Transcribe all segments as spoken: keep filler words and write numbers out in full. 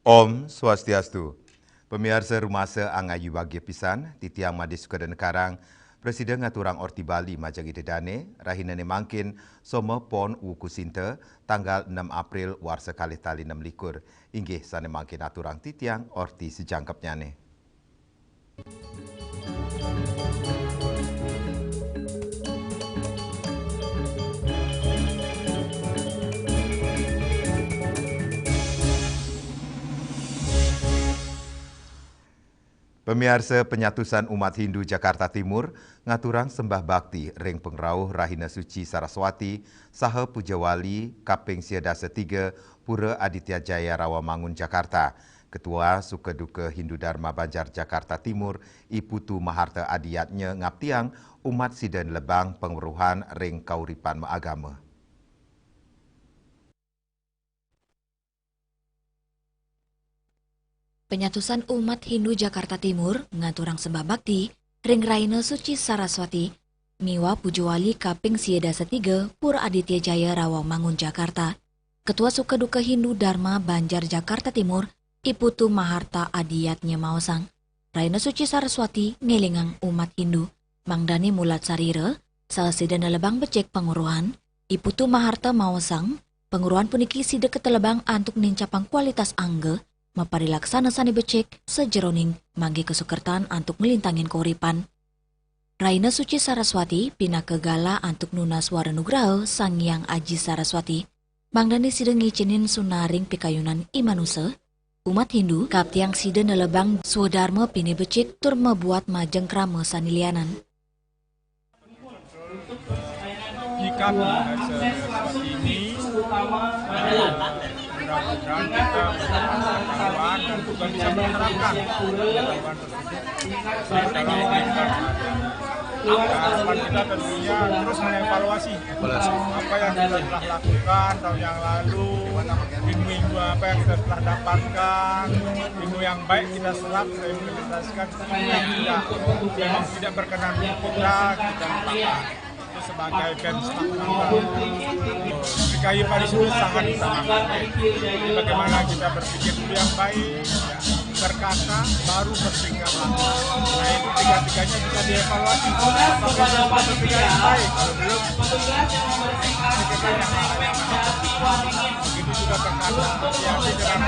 Om Swastiastu. Pamiarsa rumasa angayu bagia pisan, titiang Made Sukadan Karang, prasida ngaturang Orti Bali majeng Ida Dane, rahina ne mangkin, Soma Pon Wuku Sinta, tanggal enam April warsa kalih tali enam likur. Inggih sane mangkin aturang titiang Orti sajangkepnyane. Pamiarsa, panyatusan umat Hindu Jakarta Timur ngaturang sembah bakti ring pangrauh Rahina Suci Saraswati saha Pujawali kaping sia dasa tiga Pura Aditya Jaya Rawamangun, Jakarta. Ketua Suka Duka Hindu Dharma Banjar Jakarta Timur, I Putu Maharta Adiyatnya, ngaptiang umat sida nelebang pangweruhan ring kauripan maagama. Panyatusan umat Hindu Jakarta Timur ngaturang sembah bakti ring Rahina Suci Saraswati miwah Pujawali kaping sia dasa tiga Pura Aditya Jaya Rawamangun, Jakarta. Ketua Suka Duka Hindu Dharma Banjar Jakarta Timur, I Putu Maharta Adiyatnya maosang, Rahina Suci Saraswati ngelingang umat Hindu mangdane mulat sarira, saha sida nelebang becik pangweruhan. I Putu Maharta maosang, pangweruhan puniki sida katelebang antuk nincapang kualitas angga, maparilaksana sane becik sajeroning manggih kasukertan antuk nglintangin kauripan. Rahina Suci Saraswati pinaka galah antuk nunas wara nugraha Sang Hyang Aji Saraswati, mangdane sida ngicenin sunaring pikayunan i manusa. Umat Hindu kaptiang sida nelebang swadarma pine becik tur mabuat majeng krama sane lianan. Jika dari sesuatu ini, mudah-mudahan kita berpengetahuan dan juga bisa menerapkan pengetahuan tersebut. Harapan kita tentunya terus mengevaluasi apa yang kita telah lakukan tahun yang lalu, ilmu-ilmu apa yang kita telah dapatkan, ilmu yang baik kita serap, kita implementasikan, ilmu yang tidak, memang tidak berkenan untuk kita, kita lupakan. Itu sebagai benchmark juga. P K I Paris itu sangat utama. Jadi bagaimana kita berpikir dulu yang baik, ya, berkata, baru berpikir lagi. Nah, itu tiga-tiganya bisa dievaluasi. Apakah kita berpikir yang baik? Kalau belum, pikirkan yang lain. Begitu juga berkata, hati-hati dengan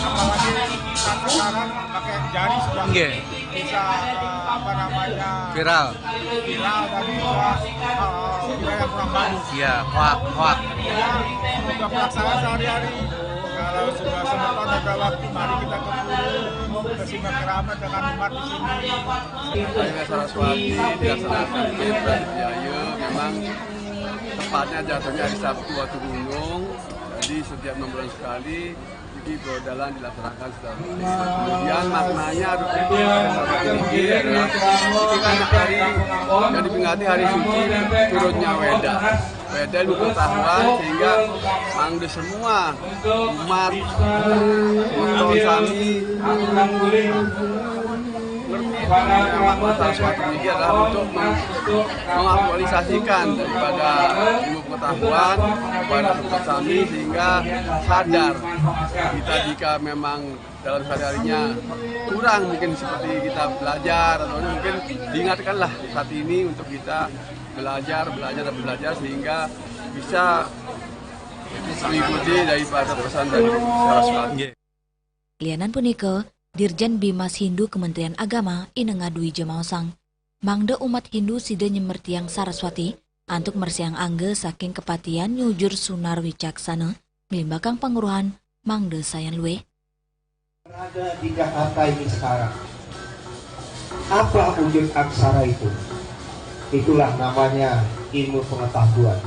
apalagi kita sekarang pakai jari sudah. Nggih. Bisa, eh, apa namanya, viral. Viral, tapi juga, eh, juga yang kurang bagus. Iya, hoak, hoak. Ya, untuk pelaksanaan sehari-hari, kalau sudah sempat ada waktu, mari kita ke pura, bersilaturahmi dengan umat di sini. Akhirnya Saraswati dilaksanakan di Pura Aditya Jaya, memang tepatnya jatuhnya hari Sabtu waktu gunung, jadi setiap enam bulan sekali. Jadi, perdalan dilaksanakan secara rutin. Kemudian, maknanya rutin ini adalah, ini kan hari yang diperingati hari suci turunnya Weda. Weda ilmu pengetahuan, sehingga mangda semua umat, umat sami ngerti bahwa Saraswati ini adalah untuk meng-, mengaktualisasikan daripada ilmu pengetahuan kepada umat sami, sehingga sadar kita jika memang dalam sehari-harinya kurang mungkin seperti kita belajar atau mungkin diingatkanlah saat ini untuk kita belajar, belajar dan belajar sehingga bisa mengikuti daripada pesan dari Saraswati. Lianan punika, Dirjen Bimas Hindu Kementerian Agama, I Nengah Dwija maosang, mangda umat Hindu sida nyemertiang Saraswati antuk mersihang angga saking kapatihan nyujur sunar wicaksana, nglimbakang pangweruhan mangda sayan luih. Berada di Jakarta ini sekarang. Apa wujud aksara itu? Itulah namanya ilmu pengetahuan.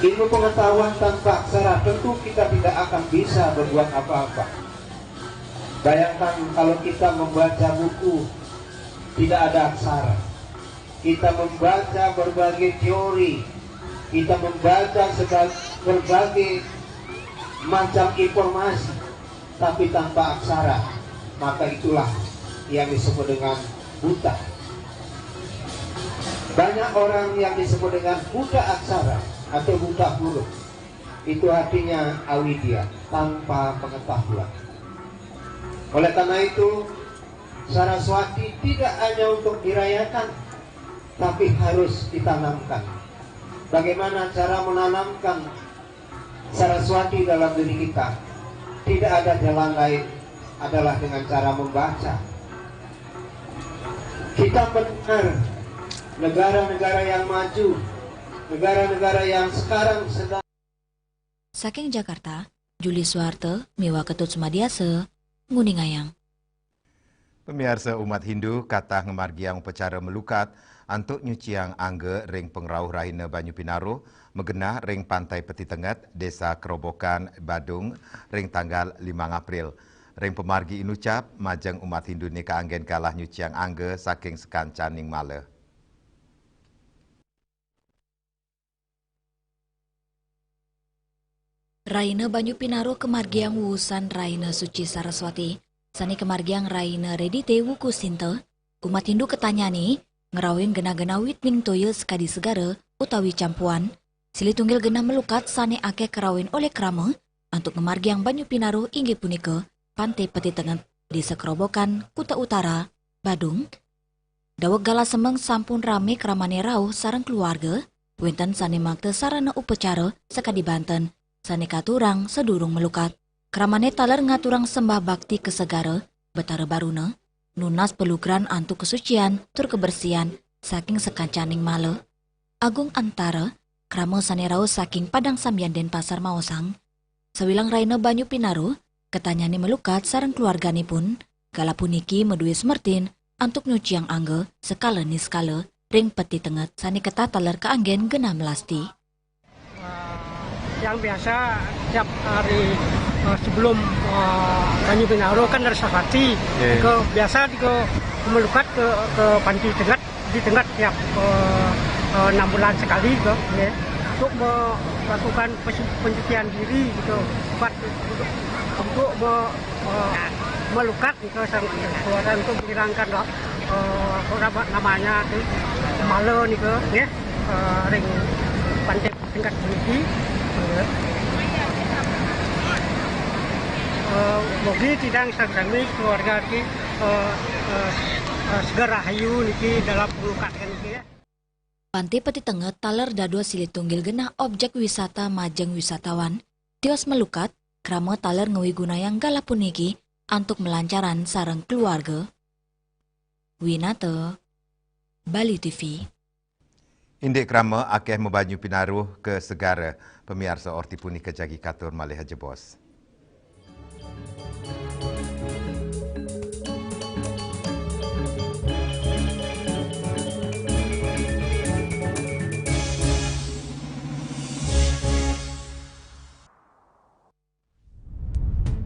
Ilmu pengetahuan tanpa aksara tentu kita tidak akan bisa berbuat apa-apa. Bayangkan kalau kita membaca buku tidak ada aksara. Kita membaca berbagai teori, kita membaca seba-, berbagai macam informasi, tapi tanpa aksara, maka itulah yang disebut dengan buta. Banyak orang yang disebut dengan buta aksara atau buta huruf. Itu artinya awidya, tanpa pengetahuan. Oleh karena itu, Saraswati tidak hanya untuk dirayakan, tapi harus ditanamkan. Bagaimana cara menanamkan Saraswati dalam diri kita? Tidak ada jalan lain adalah dengan cara membaca. Kita mendengar negara-negara yang maju, negara-negara yang sekarang sedang Saking Jakarta, Juli Suwarte, miwah Ketut Sumadiasa, nguningayang. Pamiarsa, umat Hindu katah ngamargiang upacara malukat antuk nyuciang angga ring pangrauh rahina Banyu Pinaruh magenah ring Pantai Peti Tenget, Desa Kerobokan, Badung, ring tanggal limang April. Ring pamargi inucap, majeng umat Hindune kaanggen galah nyuciang angga saking sakancaning mala. Rahina Banyu Pinaruh kamargiang wusan Rahina Suci Saraswati, sane kamargiang Rahina Redite Wuku Sinta, umat Hindu katanyane ngrauhin genah-genah witning toya sakadi segara utawi campuan, silih tunggil genah malukat sane akeh karauhin olih krama antuk ngamargiang Banyu Pinaruh inggih punika Pante Peti Tenget, Desa Kerobokan, Kuta Utara, Badung. Daweg galah semeng sampun rame kramane rauh sareng keluarga, wenten sane makta sarana upacara sakadi banten sane katurang sadurung malukat. Kramane taler ngaturang sembah bakti ka segara Betara Baruna, nunas palugran antuk kasucian tur kabersihan saking sakancaning mala. Agung Antara, krama sane rauh saking Padang Sambian Denpasar maosang, sawilang rahina Banyu Pinaruh, katanyane malukat sareng keluarganipun, galah puniki madue sumertin antuk nyuciang angga sekala niskala ring Peti Tenget sane ketah taler kaanggen genah melasti. Yang biasa tiap hari, eh, sebelum, eh, Banyu Pinaruh kan dari Saraswati. Oke. Ke biasa di ke malukat ke, ke Panti Tenget, di Tenget tiap, eh, eh, enam bulan sekali ke, ya. Untuk melakukan pensuci-, pensucian diri gitu. Buat untuk, untuk me-, eh, malukat gitu, sang keluarga untuk menghilangkan, eh, apa namanya tuh, mala nih ke, ya. Eh, ring Pantai Tenget puniki, eh, mugi titiang sareng sami keluarga niki, eh, eh, eh, seger rahayu niki dalam panglukat niki, ya. Pante Peti Tenget taler dados silih tunggil genah objek wisata majeng wisatawan, tios malukat, krama taler ngawigunayang galah puniki antuk malancaran sareng keluarga. Winata, Bali T V. Indik krama akeh mabanyu pinaruh ka segara, pamiarsa, orti punika jagi katur malih ajebos.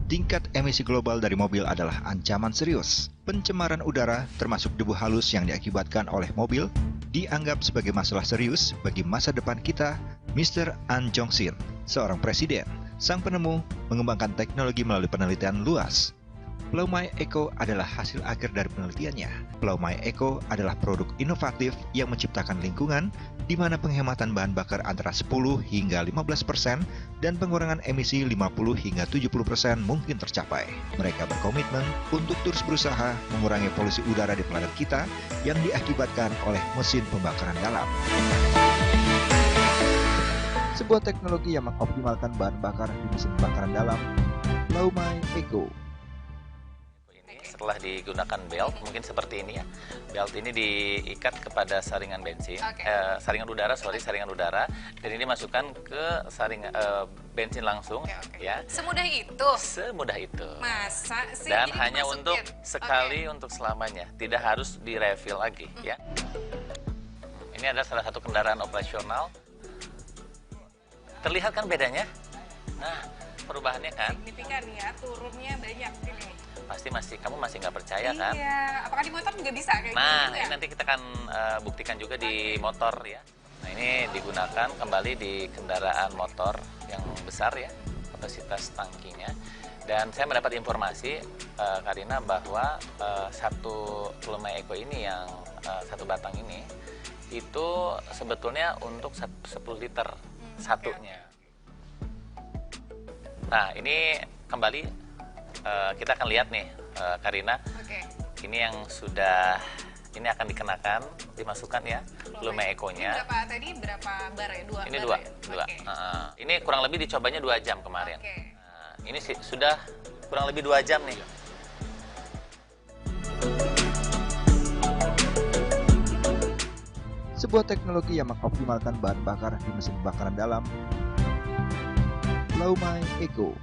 Tingkat emisi global dari mobil adalah ancaman serius. Pencemaran udara, termasuk debu halus yang diakibatkan oleh mobil, dianggap sebagai masalah serius bagi masa depan kita. Mister An Jong Sin, seorang presiden, sang penemu, mengembangkan teknologi melalui penelitian luas. Blaumai Eco adalah hasil akhir dari penelitiannya. Blaumai Eco adalah produk inovatif yang menciptakan lingkungan di mana penghematan bahan bakar antara sepuluh hingga lima belas persen dan pengurangan emisi lima puluh hingga tujuh puluh persen mungkin tercapai. Mereka berkomitmen untuk terus berusaha mengurangi polusi udara di planet kita yang diakibatkan oleh mesin pembakaran dalam. Sebuah teknologi yang mengoptimalkan bahan bakar di mesin pembakaran dalam, Blaumai Eco. Ini setelah digunakan belt, mungkin seperti ini ya. Belt ini diikat kepada saringan bensin, Oke. eh, saringan udara, sorry, saringan udara, dan ini masukkan ke saring eh, bensin langsung, Oke, oke. Ya. Semudah itu. Semudah itu. Masa sih? Dan Jadi hanya dimasukin. Untuk sekali, Oke. Untuk selamanya, tidak harus direfill lagi, ya. Ini adalah salah satu kendaraan operasional. Terlihat kan bedanya? Nah, perubahannya kan? Signifikan ya, turunnya banyak ini. Pasti masih, kamu masih nggak percaya kan? Iya, apakah di motor juga bisa kayak Nah, gitu ini juga? Nanti kita akan eh, buktikan juga di motor, ya. Nah, ini digunakan kembali di kendaraan motor yang besar, ya, kapasitas tangkinya. Dan saya mendapat informasi, eh, Karina, bahwa eh, satu Blaumai Eco ini yang eh, satu batang ini itu sebetulnya untuk sep- sepuluh liter Hmm, satunya. Nah, ini kembali, eh, kita akan lihat nih, eh, Karina. Oke. Ini yang sudah, ini akan dikenakan, dimasukkan ya, Lumea Eco-nya. Ini berapa tadi? Berapa bar ya? Dua bar ya? Ini dua, dua. Oke. Heeh. Ini kurang lebih dicobanya dua jam kemarin. Oke. Nah, ini sih sudah kurang lebih dua jam nih. Sebuah teknologi yang mengoptimalkan bahan bakar di mesin pembakaran dalam. Lumea Eco.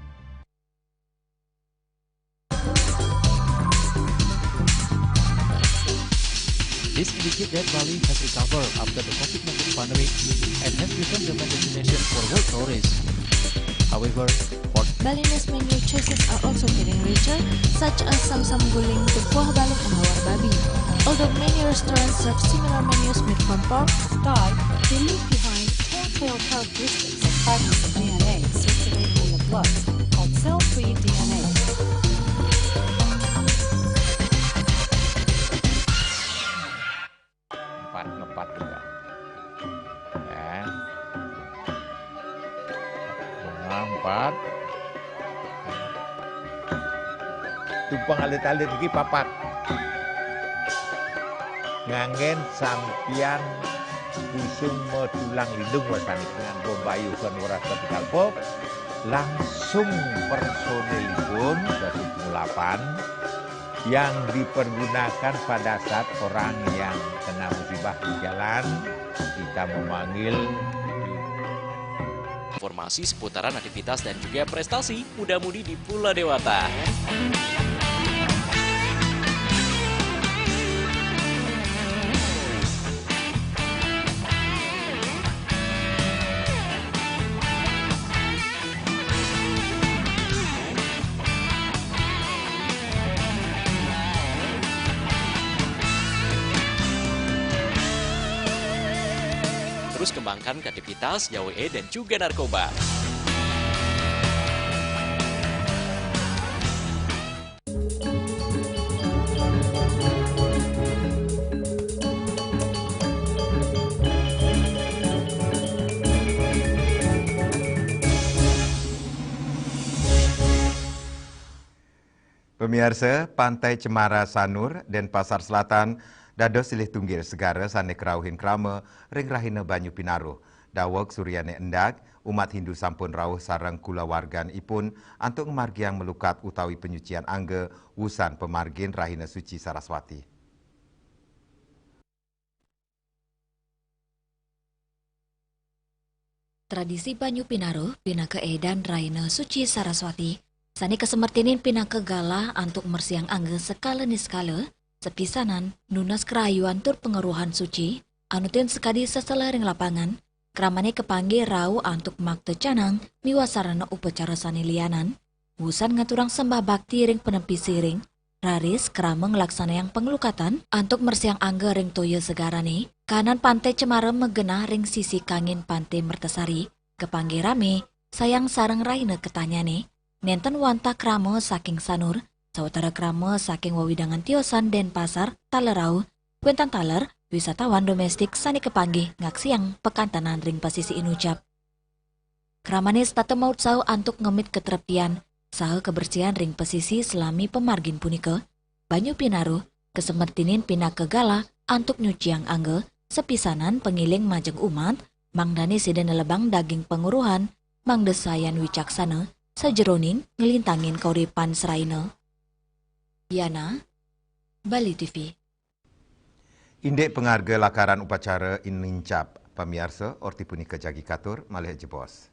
This indicates that Bali has recovered after the COVID nineteen pandemic and has become the main destination for world tourists. However, for Balinese menu choices are also getting richer, such as samsam guling, tepuah balung, and lawar babi. Although many restaurants serve similar menus made from pork, Sky, they leave behind telltale characteristics of fragments of D N A circulating in the blood called cell-free D N A. Empat, ngepat juga. Ya. Bunga empat. Tumpang alit-alit lagi papat. Nganggen sampian usung metulang lindung wasani dengan bombayu kan waras ketika pop langsung personilipun dari pengulapan yang dipergunakan pada saat orang yang kena musibah di jalan, kita memanggil. Informasi seputaran aktivitas dan juga prestasi muda-mudi di Pulau Dewata. Terus kembangkan kreativitas, gawe dan juga narkoba. Pemiarsa, Pantai Cemara Sanur, Denpasar Selatan, dados silih tunggil segara sane krauhin krama ring rahina Banyu Pinaruh. Daweg suryane endag, umat Hindu sampun rauh sareng kulawarganipun antuk ngamargiang melukat utawi penyucian angga wusan pamargin rahina suci Saraswati. Tradisi Banyu Pinaruh pinaka edan rahina suci Saraswati, sane kasemertinin pinaka galah antuk mersiang angga sekala niskala, sepisanan nunas karahayuan tur pangeruhan suci, anutin sakadi sesela ring lapangan, kramane kapanggih rauh antuk makta canang miwah sarana upacara sane lianan, wusan ngaturang sembah bakti ring panempi siring, raris krama nglaksanayang panglukatan antuk mersiang angga ring toya segarane, kahanan Pante Cemara magenah ring sisi kangin Pante Mertasari, kapanggih rame, sayang sareng rahina ketanyane, nenten wantah krama saking Sanur, sawatara krama saking wewidangan tiosan Denpasar, taler rauh, wenten taler wisatawan domestik sane kapanggih ngaksiang pakantenan ring pasisi inucap. Kramane setata mautsaha antuk ngemit katreptian saha kabersihan ring pasisi salami pamargin punika, Banyu Pinaruh kasemertinin pinaka galah antuk nyuciang angga, sapisanan pangiling majeng umat, mangdane sida nelebang daging panguruhan, mangda sayan wicaksana sajeroning nglintangin kauripan seraina. Yana, Bali T V. Indik pangarga lakaran upacara inincap, pamiarsa, orti punika jagi katur malih jebos.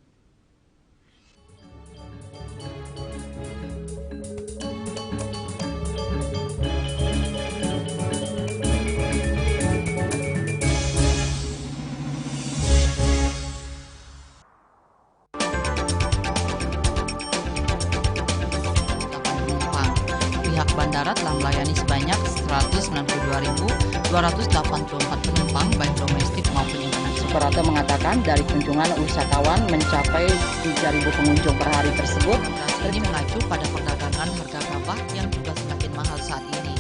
Pihak bandara telah melayani sebanyak seratus sembilan puluh dua ribu dua ratus delapan puluh empat penumpang, baik domestik maupun internasional. Suprapto mengatakan, dari kunjungan wisatawan mencapai tiga ribu pengunjung per hari tersebut. Ini mengacu pada perdagangan harga gabah yang juga semakin mahal saat ini.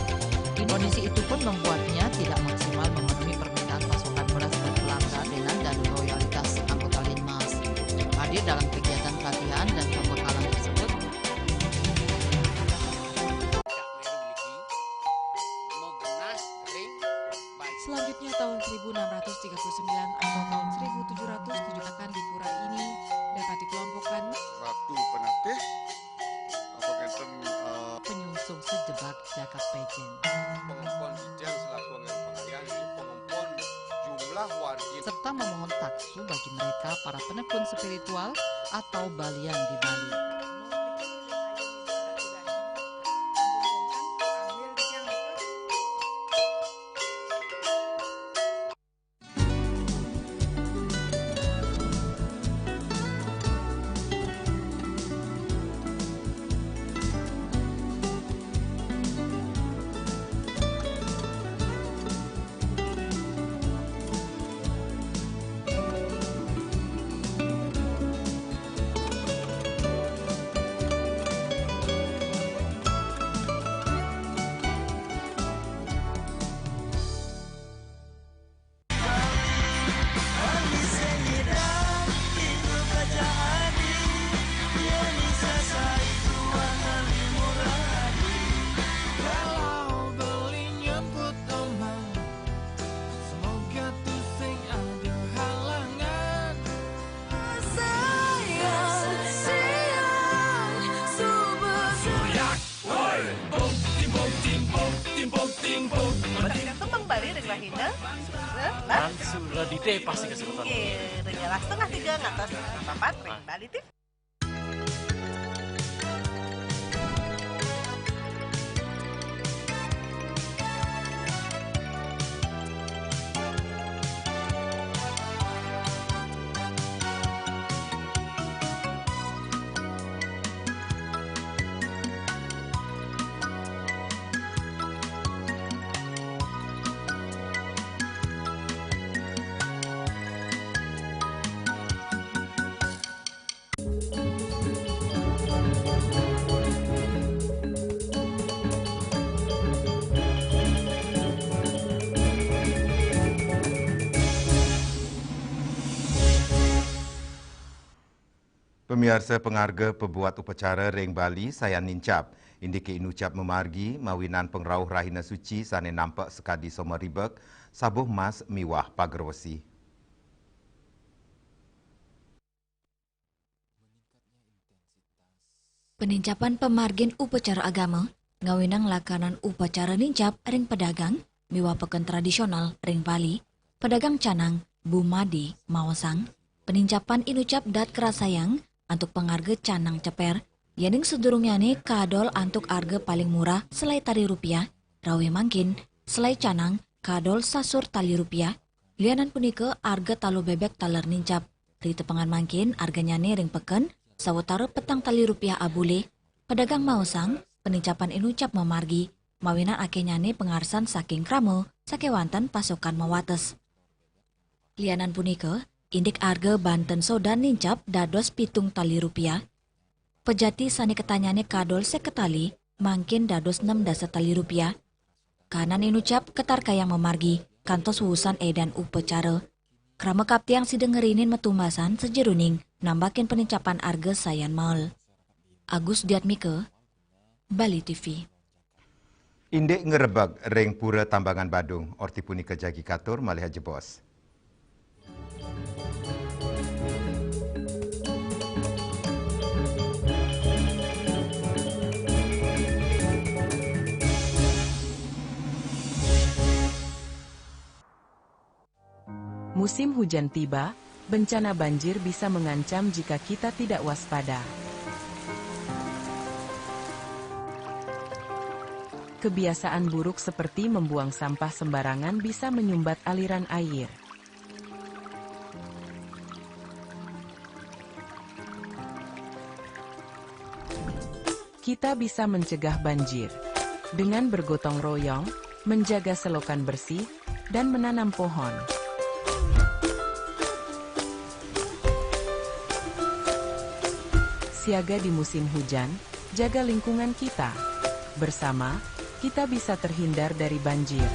Kondisi itu pun membuatnya tidak maksimal memenuhi permintaan pasokan beras berkelangkaan dan loyalitas anggota Linmas. Hadir dalam kegiatan pelatihan dan pembekalan tersebut Selanjutnya, tahun seribu enam ratus tiga puluh sembilan atau tahun seribu tujuh ratus tujuh akan di pura ini dapat dikelompokkan. Ratu Penatih, apa ngenten, eh, penyungsung sejebak jagat Pejen. Pengempon Ijen selaku anggen pengayah, jadi pengempon jumlah wargi. Serta memohon taksu bagi mereka para penekun spiritual atau balian di Bali. Tembang Bali ring rahina. Lan suradite pasti kesempatan. Oke, ring setengah tiga ngantos setengah papat ring Bali T V. Pamiarsa, pangarga pabuat upacara ring Bali sayan nincap, indike inucap mamargi mawinan pangrauh rahina suci sane nampek sakadi somaribek, sabuh mas miwah pager wesi. Panincapan pamargin upacara agama ngawinang laksana upacara nincap ring padagang miwah peken tradisional ring Bali, padagang canang, Bu Made, maosang, panincapan inucap daat karasayang antuk pangarga canang ceper, yening sadurungnyane kaadol antuk arga paling murah selai tali rupiah, rawuh mangkin selai canang kaadol sasur tali rupiah, lianan punika arga taluh bebek taler nincap. Ritepengan mangkin arganyane ring peken sawatara petang tali rupiah abule. Padagang maosang, panincapan inucap mamargi, mawinan akehnyane pangarsan saking krama, sakewanten pasokan mawates. Lianan punika, indik arga banten sodan nincap dados pitung tali rupiah. Pejati sane ketanyane kaadol seket tali, mangkin dados nem dasa tali rupiah. Kanan inucap katarkayang mamargi, kantos wusan edan upacara. Krama kaptiang sida ngerinin matumbasan sajeroning nambakin panincapan arga sayan mael. Agus Diatmika, Bali T V. Indik ngrebeg ring Pura Tambangan Badung, orti punika jagi katur malih ajebos. Musim hujan tiba, bencana banjir bisa mengancam jika kita tidak waspada. Kebiasaan buruk seperti membuang sampah sembarangan bisa menyumbat aliran air. Kita bisa mencegah banjir dengan bergotong royong, menjaga selokan bersih, dan menanam pohon. Siaga di musim hujan, jaga lingkungan kita. Bersama, kita bisa terhindar dari banjir.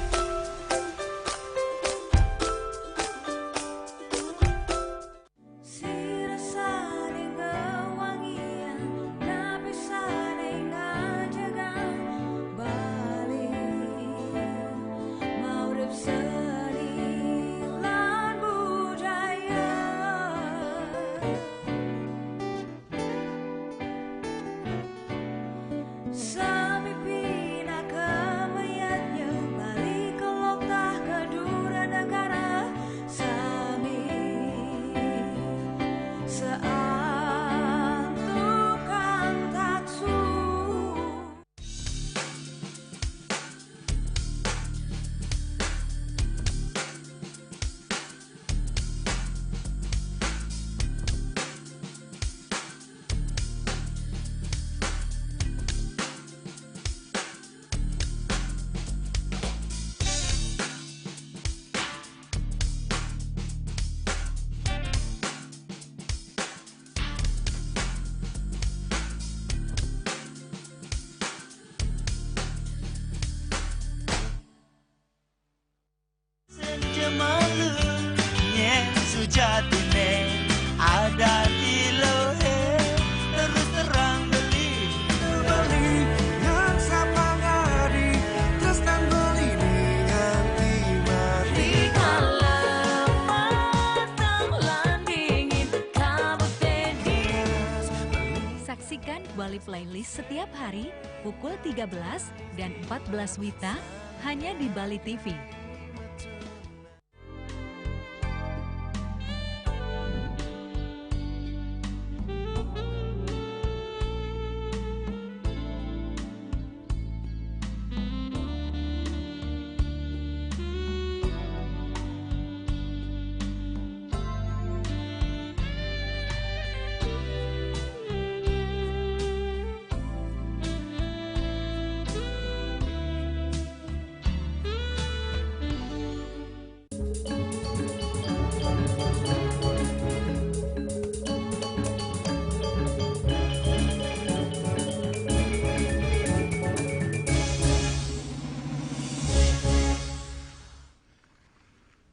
Playlist setiap hari pukul tiga belas dan empat belas WITA hanya di Bali T V.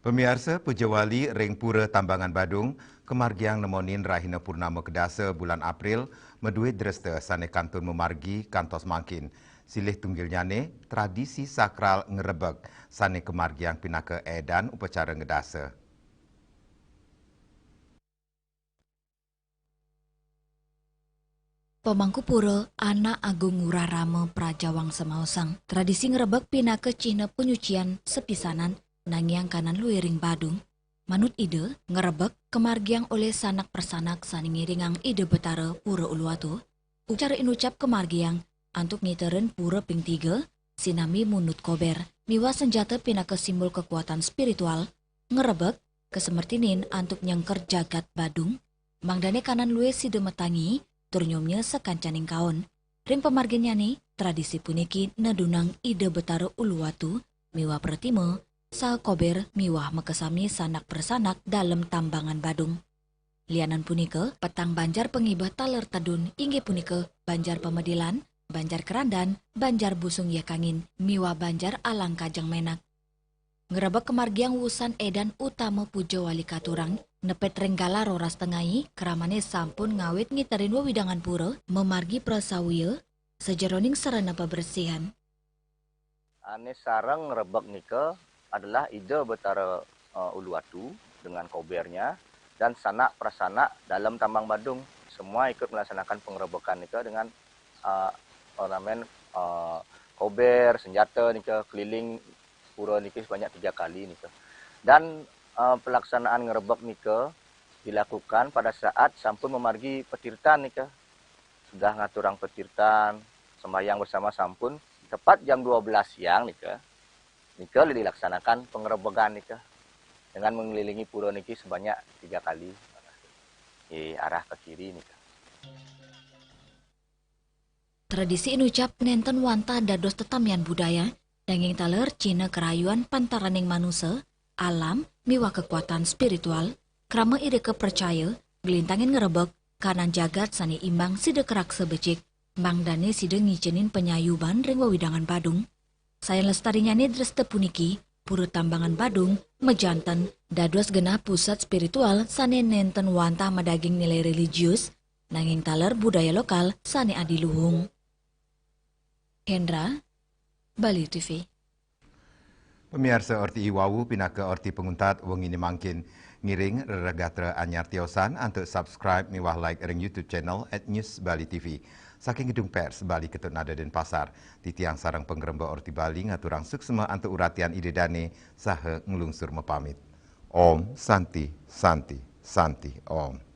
Pamiarsa, puja wali ring Pura Tambangan Badung, kamargiang nemonin rahina purnama kedasa bulan April, madué dresta sané kantun mamargi kantos mangkin. Silih tunggilnyané, tradisi sakral ngrebeg, sané kamargiang pinaka édan upacara ngedasa. Pamangku pura, Anak Agung Ngurah Rama Prajawangsa maosang, tradisi ngrebeg pinaka cihna panyucian sapisanan nangiang kanan lué ring Badung. Manut Ida, ngrebeg kamargiang olih sanak prasanak sané ngiringang Ida Betara Pura Uluwatu. Ucara inucap kamargiang antuk ngiterin pura ping tiga, sinambi munut kober, miwah sanjata pinaka simbol kakuatan spiritual. Ngrebeg kasemertinin antuk nyengker jagat Badung, mangdané kanan lué sida matangi tur nyomnya sakancaning kaon. Ring pamarginnyané, tradisi puniki nedunang Ida Betara Uluwatu miwah Pratima, saha kober miwah makasami sanak prasanak Dalem Tambangan Badung. Lianan punika, petang banjar pangibeh taler tedun inggih punika Banjar Pamedilan, Banjar Kerandan, Banjar Busung Yakangin, miwah Banjar Alangkajeng Menak. Ngrebeg kamargiang wusan édan utama puja wali katurang, nepit ring galah roras tengai, kramané sampun ngawit ngiterin wewidangan pura, mamargi prasawia, sajeroning sarana pabresihan. Ané sareng ngrebeg nika adalah Ida Betara, eh, Uluwatu dengan kobernya dan sanak prasanak Dalem Tambang Badung. Semua ikut melaksanakan pengrebegan nika dengan, eh, ornamen, eh, kober, senjata nika keliling pura niki sebanyak tiga kali nika. Dan, eh, pelaksanaan ngrebeg nika dilakukan pada saat sampun mamargi petirtan nika. Sudah ngaturang petirtan, sembahyang bersama sampun, tepat jam dua belas siang nika, nika dilaksanakan pengrebegan nika dengan mengelilingi pura niki sebanyak tiga kali. Di arah ke kiri nika. Tradisi inucap nénten wantah dados tetamian budaya, nanging taler cihna karayuan pantaraning manusa, alam, miwah kakuatan spiritual. Krama irika pracaya, nglintangin ngrebeg, kanan jagat sané imbang sida karaksa becik, mangdané sida ngicenin panyayuban ring wewidangan Badung. Sayan lestarinyané dresta puniki, Pura Tambangan Badung, majanten, dados genah pusat spiritual sané nénten wantah madaging nilai religius, nanging taler budaya lokal sané adiluhung. Hendra, Bali T V. Pamiarsa, orti i wau pinaka orti panguntat wenginé mangkin. Ngiring rereh gatra anyar tiosan antuk subscribe miwah like ring YouTube channel at News Bali T V. Saking Gedung Pers Bali Ketut Nada Denpasar, titiang sareng pangremba Orti Bali ngaturang suksma antuk uratian Ida Dané saha nglungsur mapamit. Om Santi, Santi, Santi, Om.